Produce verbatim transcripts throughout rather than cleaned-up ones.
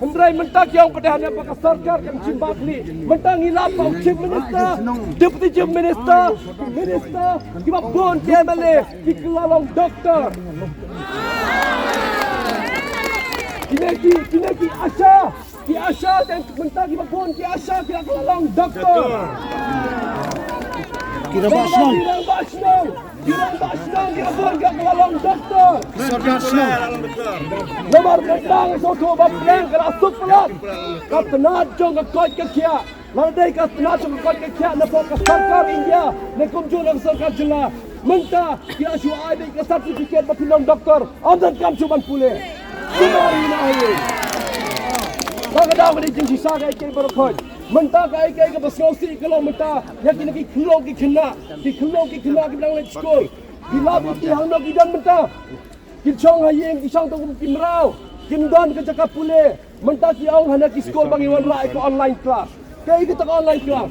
Hynrei mynta ki ong pat de hangne ba ka sorkar kan shim bad kli. Mynta ngi lap ba u Chief Minister, Deputy Chief Minister, Minister, kiba bun ki M L A ki kylla long doktor. Kine ki, kine ki ASHA, ki ASHA, te mynta kiba bun ki ASHA ki la kylla long doktor. Ki rangbah shnong. Ki rangbah shnong. Ki rangbah shnong kiba bun ki la kylla long doktor. Sorkar shnong. Namar mynta nga sngewthuh ba pdeng ka la suk palat ka tnat jong ka koit ka khiah. Lada dei ka tnat jong ka koit ka khiah na pdeng ka sorkar India, ne kumjuh na ka sorkar jylla, mynta ki la shu ai beit ka certificate ba phi long doktor, ym donkam shuh ban pule. Kumar ina ai. Ba ka dei ka jingshisha ka ei ka ei baroh khoit. Mynta ka ei ka ei kaba sngewsih ka long mynta ïa kine ki khyllung ki khynnah, ki khyllung ki khynnah kiba dang leit skul. Ki lap ïa ki hangno ki don mynta. Ki shong ha ïing, ki shong tang kum ki mraw. Kim don ka jaka pule. Mynta ki ong ha kine ki skul ba ngi wanrah ïa ka online class. Kaei kata ka online class?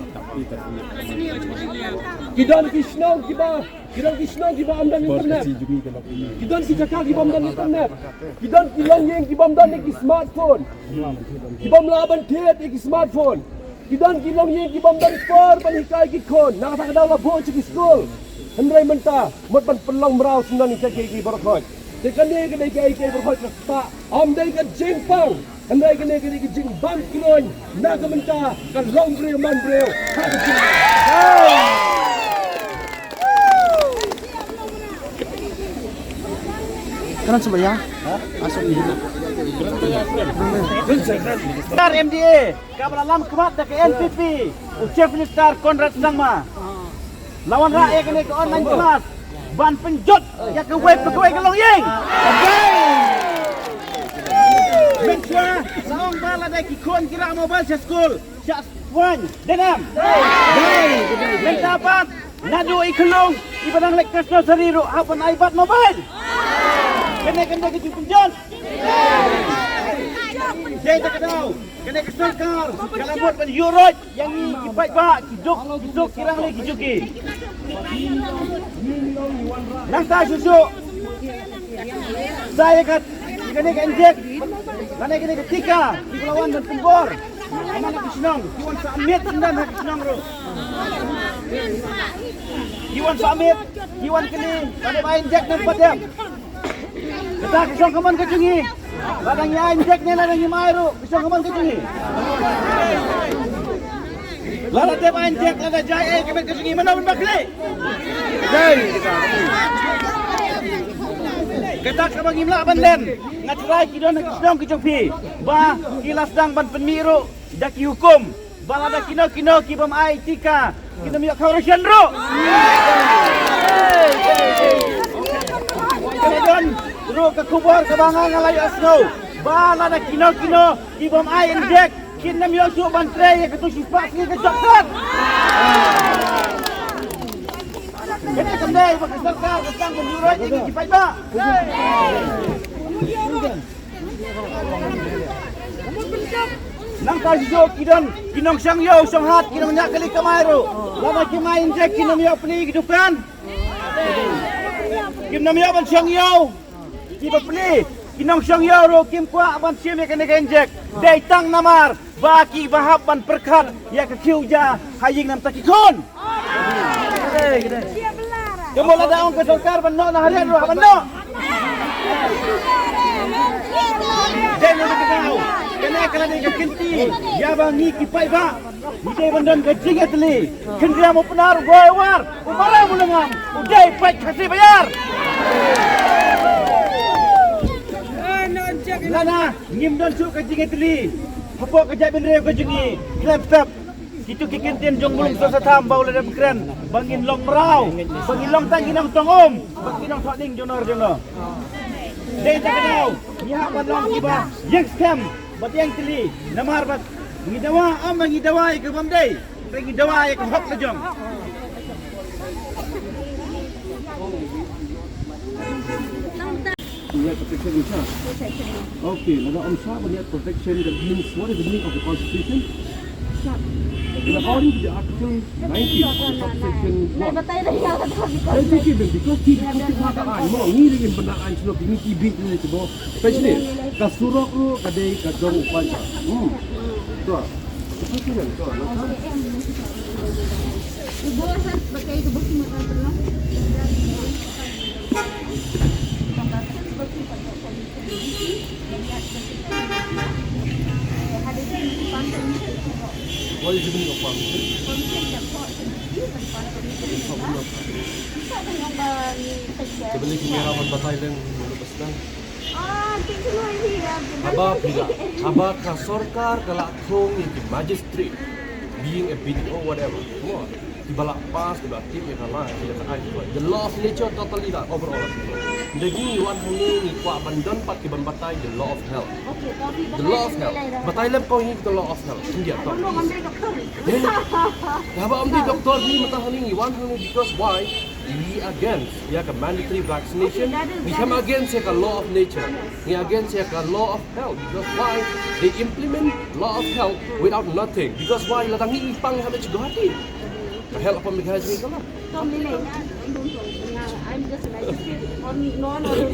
Ki don ki shnong kiba, ki don ki shnong kiba ym don internet. Ki don ki jaka kiba ym don internet. Ki don ki longïing kiba ym don ïa ki smartphone. Kiba ym lah ban thied ïa ki smartphone. Ki don ki longïing kiba ym don por ban hikai ki khun. Na kata ka daw la buh sha ki skul. Hynrei mynta mut ban pynlong mraw sngewdon ïa kiei kiei baroh khoit. Te kane ka dei kaei kaei baroh khoit ka spah. Ym dei ka jingpang. Hynrei kane ka dei ka jingbam kynnoh na ka bynta ka long briew man briew. Ha ka jingpang. Ka nang sumaya? Asal ni. Star M D A. Kaba la lam khmat da ka N P P, u Chief Minister Conrad Sangma. La wanrah ïa kane ka online class ban pynjot ïa kawei pa kawei ka longïing. Mynshuwa la ong ba lada ki khun ki rah mobile sha skul, shah waiñ, dei ne em? Mynta pat naduh i khyllung iba dang leit class nursery ruh hap ban ai bad mobile. Kane kan dei ka jingpynjot. Dei ta ka daw. Kane ka sorkar ka la mut ban ïuh roit ïa ngi ki paidbah, ki duk ki suk, ki rangli ki juki. Nangta shuh shuh sa ïa ka, kane ka injek lane kane ka tika kiba la wan ban pynbor ha man la ki shnong, ki wan sa miet sngewdon ha ki shnong ruh. Ki wan sa miet, ki wan kylli ba dei ba injek ne em pat em. Kata ka shong ka mon ka jong ngi. Lada ngi ai injek ne lada ngim ai ruh, ka shong ka mon ka jong ngi. Lada dep ai injek, lada jai ei ka met ka jong ngi, mano ban bakla? Kata kaba ngim lah ban len. Nga tharai ki don ha ki shnong ki jong phi ba ki la sdang ban pynmih ruh da ki hukum ba lada kino kino ki bym ai tika kin ym ïoh khaw ration ruh. Ka don ruh ka khubor kaba nga nga la ïohsngew ba lada kino kino ki bym ai injek kin ym ïoh shuh ban trei ïa katu shispah sngi ka jop sat. Kane kam dei ba ka sorkar ka sdang ban ïuh roit ïa ki paidbah. Nangta shuh shuh ki don ki nongshong ïew shong hat, ki nongñiah kali kamai ruh, lada kim ai injek kin ym ïoh plie ki dukan. Kim ym ïoh ban shong ïew. Kiba plie, ki nongshong ïew ruh kim kwah ban shim ïa kane ka injek. Dei tang namar ba kiba hap ban pyrkhat ïa ka khiew ja ha ïing na bynta ki khun. Ka mut lada ong ka sorkar ban noh na hariat ruh hap ban noh. Dei na ka daw kane ka la dei ka kynti ïa ba ngi ki paidbah ngi dei ban don ka jingïatylli. Khyndiat u Pnar, u Boi, u War, u Mara, u Lyngngam u dei paid Khasi ba ïar. Lada ngim don shuh ka jingïatylli hapoh ka jaitbynriew ka jong ngi, khlem pep kitu ki kyntien jong u Mulung Sosaitam ba u la dep kren ba ngin long mraw, ba ngin long tang ki nongtong um bad ki nongthohning jong no jong no. Dei ta ka daw ngi hap ban long kiba ïeng skhem bad ïeng tylli namar ba Ngi dawa, am ngi dawa ïa ka bym dei. Ngi dawa ïa ka hok la jong. You have protection in charge. Okay, lada ym shah ban ïa protection, that means what is the meaning of the constitution? In according to the article nineteen, subsection one. That's okay, then, because ki, ki, ki, ki, ki, ai, mo, ngi ri in bana ai, sino, ki, ki, bi, ki, ki, bo. Page ni, ka surok ruh ka dei ka jong u paidbah. Hmm. To. Itu kan, to, na. What is the meaning of permission? Ka beli kamera wan batai lem, menurut pesan. Haba phi la, haba ka sorkar ka la thung ïa ki magistrate, being a B D O, whatever. Mo, kiba la pass, kiba tip ïa ka la, ïa ka ai, the law of nature totally la overall. Ngi wan hangne ngi kwah ban don pat kiban batai the law of health. The law of health. Batai lem ko hi the law of health. India to. Eh? Haba ym dei doktor ngi mynta hangne ngi wan hangne because why? Ngi against ïa ka mandatory vaccination. Ngi khlem against ïa ka law of nature. Ngi against ïa ka law of health. Because why? They implement law of health without nothing. Because why? Lada ngi pang ha Guwahati. Ka health pa Meghalaya jong ngi ka la. Tom Lele, I don't know. Yeah, I'm just like, on, no, no, no,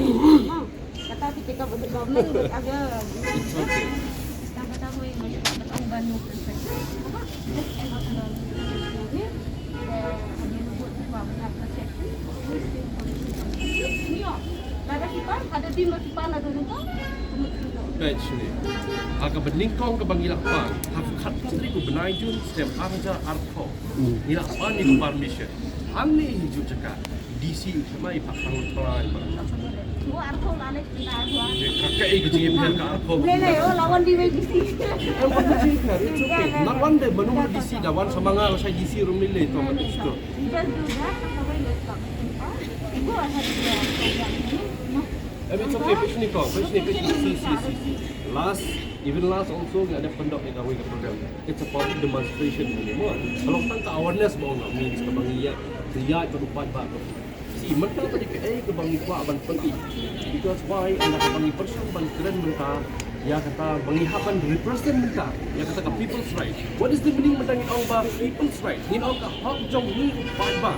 no. Kata kita ka government, but aga. It's okay. Tang kata ko yung, but ang ban no protection. Just end of the, Peit shane. Ha kaba nyngkong kaba ngi la pan, ha ka khatphra tarik u bnai Jun snem ar hajar arphew. Ngi la pan ïa ka permission. Hangne hi ju jaka. D C u thymmai pat hang trai pat. Ka kaei ka jingïapher ka arphew. Em, ka jingïapher, it's okay. Not one day, manu D C da wan sa ma nga lashai D C ruh ym lei lei to ma tu. Just do that, and cover yourself. Go ahead with your program. Em, it's okay, peit shane ko, peit shane, peit shane, see, see, see, see. Last, even last also, ngi la dep pyndep ïa kawei ka program. It's a public demonstration, mo. Ka long tang ka awareness mo, nga means kaba ngi ïa, ngi ïa ka u paidbah. See, mynta ka dei kaei kaba ngi kwah ban pyni. Because why? Ynda kaba ngi pyrshang ban kren mynta, ïa kata ba ngi hap ban represent mynta ïa kata ka people's right. What is the meaning mynta ngin ong ba people's right? Ngin ong ka hok jong ngi u paidbah.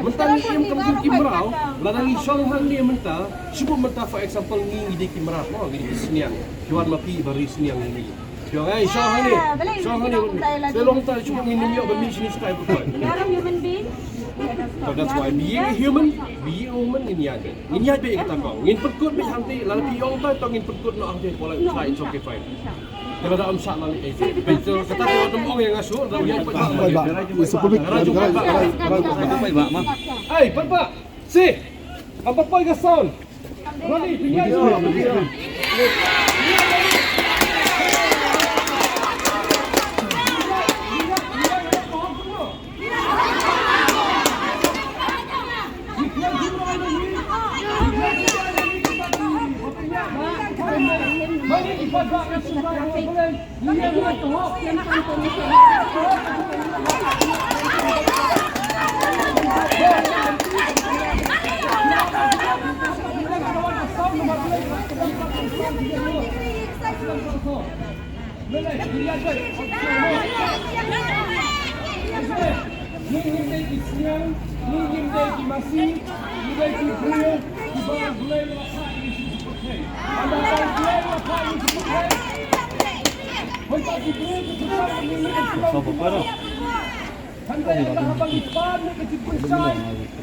Mynta ngi im kum ki mraw, lada ngi shong hangne mynta, shu buh mynta for example ngi, ngi dei ki mraw, oh, ngi dei ki sniang. Ki wan ma phi ba ri sniang ngi. Shong, eh, shong hangne. Shong hangne. Te long ta shu ngin ym ïoh ba mi shini stai pyrkhat. You're a human being. So that's why being a human, being a woman ngin ïaid. Ngin ïaid beit ïa kata kong. Ngin pynkut beit hangtei, lada phi ong ta, to ngin pynkut noh hangtei, pole, fine, it's okay, fine. Te lada ym shah lali, eh, beit, to kata te wat ym ong ïa nga shuh, lada u ïaid paidbah. Paidbah. It's a public. Lada jong paidbah. Paidbah, ma. Ei, paidbah. Si. Kam pat poi ka sound. Ronnie, phi ïaid shuh. Ngi ngim dei ki sniang, ngi ngim dei ki masi, ngi dei ki briew kiba U Blei u la phah ïa ngi sha pyrthei. Ynda U Blei u la phah ïa ngi sha pyrthei, hynrei ki briew ki pyrthei ngi ngim dei ki Hynrei ynda haba ngi pan ïa ka jingpynshai,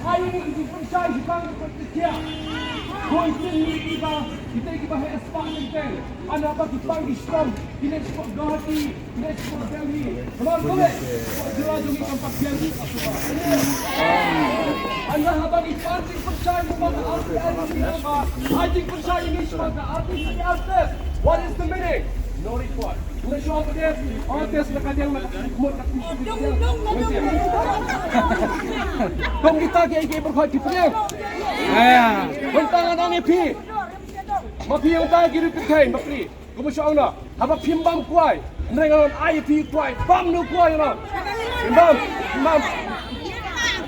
ai ïa ka jingpynshai shaphang ka koit ka khiah. Ko ïa ki kiba, kita kiba heh spah teng teng. Ynda haba ki pan ki shitom, ki leit shapoh Guwahati, ki leit shapoh Delhi. Namar balei? Ka jylla jong ngi kam pat biang. Ynda haba ngi pan jingpynshai shaphang ka artist, ai jingpynshai ïa ngi shaphang ka artist, ki artist. What is the meaning? No report. Tang kita ki, ki pyrkhat ki pyrkhat. Mynta ngan ong ïa phi. Ma phi ong ta ki ruh pyrkhat ma phi. Kumba shu ong noh. Haba phim bam kwai. Nang ngan ai phi kwai, bam no kwai no. Bam, bam.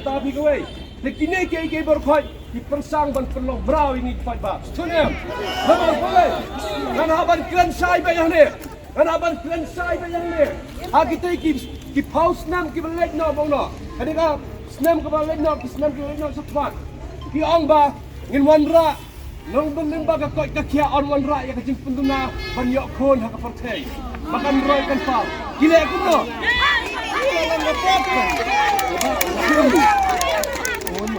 Ta phi kwai. Te kine kiei kiei baroh khoit ki pyrshang ban pynlong mraw ïa ngi ki paidbah. Sngewthuh ne em? Namar balei? Ngan hap ban kren shai beit hangne. Ngan hap ban kren shai beit hangne. Ha kitei ki, ki phew snem kiba leit noh bad noh. Ka dei ka snem kaba leit noh, ki snem kiba leit noh shakhmat. Ki ong ba ngin wanrah. Nongdon lyngba ka koit ka khiah yn wanrah ïa ka jingpynduna ban ïoh khun ha ka pyrthei. Ba kan roi kan phar. Ki leh kumno?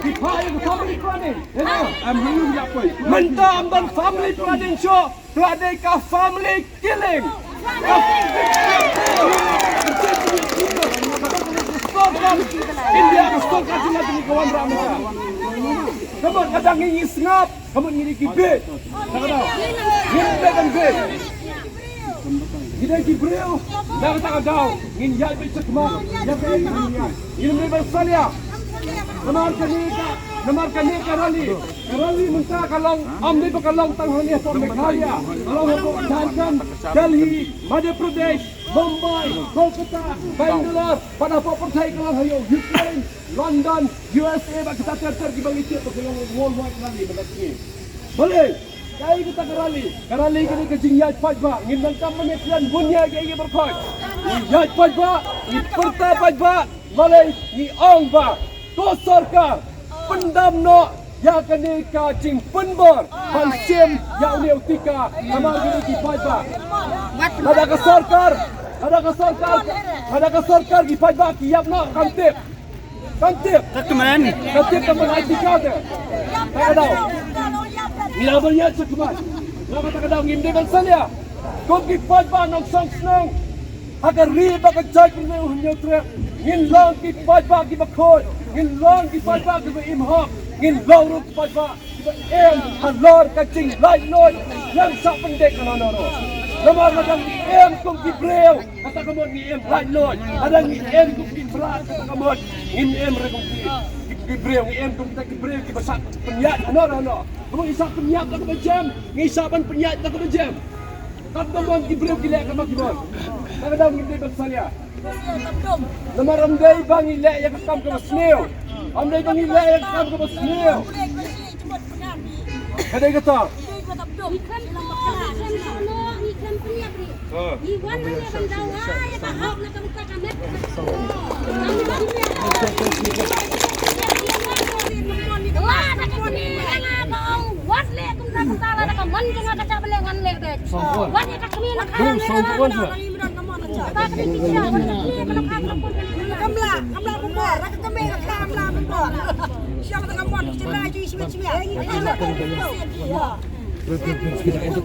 Ki phah ïa ka family planning. Em, em, em, em, em. Mynta ym don family planning shuh. Ka dei ka family killing. India ka sorkar jong ngi ka wanrah mynta. Ka mut ka dang ngi sngap. Ka mut ngi dei ki beit. Ngi dei ban beit. Ngi dei ki briew. Na kata ka daw ngin ïaid beit shakhmat. Ïa ka ïa ka ngi ïaid. Ngim dei ban salia. Namar kane ka, namar kane ka rally. Ka rally mynta ka long, ym dei ba ka long tang hangne hapoh Meghalaya. Ka long hapoh Jharkhand, Delhi, Madhya Pradesh, Mumbai, Kolkata, Bangalore, bad hapoh pyrthei ka long ha ïew Ukraine, London, U S A, bad kita ter ter kiba ngi tip ba ka long worldwide rally mynta ka sngi. Balei? Kaei kata ka rally? Ka rally ka dei ka jingïaid paidbah. Ngim donkam ban ïakren bun ïa kiei kiei baroh khoit. Ngi ïaid paidbah, ngi pyrta paidbah, balei ngi ong ba to sorkar pyndam noh ïa kane ka jingpynbor ban shim ïa une u tika namar kine ki paidbah. Lada ka sorkar, lada ka sorkar, lada ka sorkar ki paidbah ki ïap noh kam tip. Kan tip. Ka kmen. Kan tip ka ban ai tika te. Ka daw. Ngi la ban ïa check kmen. Ngi la ban ïa check kmen. Ngim dei ban salia. Kum ki paidbah nongshong shnong ha ka ri bad ka jaitbynriew Hynñiewtrep. Ngin long ki paidbah kiba khuid. Ngin long ki paidbah kiba im hok. Ngin long ruh ki paidbah kiba im halor ka jinglaitluid. Ym shah pyndik ka nongno ruh. Namar lada ngi im kum ki briew, kata ka mut ngi im laitluid. Lada ngi im kum ki mrad, kata ka mut ngim im ruh kum ki, ki, ki briew, ngi im kum kita ki briew kiba shah pynïaid hano hano. Ka mut ngi shah pynïaid da kaba jem, ngi shah ban pynïaid da kaba jem. Kata ka mut ki briew ki leh kaba ki mon. Kata ka daw ngim dei ban salia. Namar ym dei ba ngi leh ïa ka kam kaba sniew. Ym dei ba ngi leh ïa ka kam kaba sniew. Ka dei kata.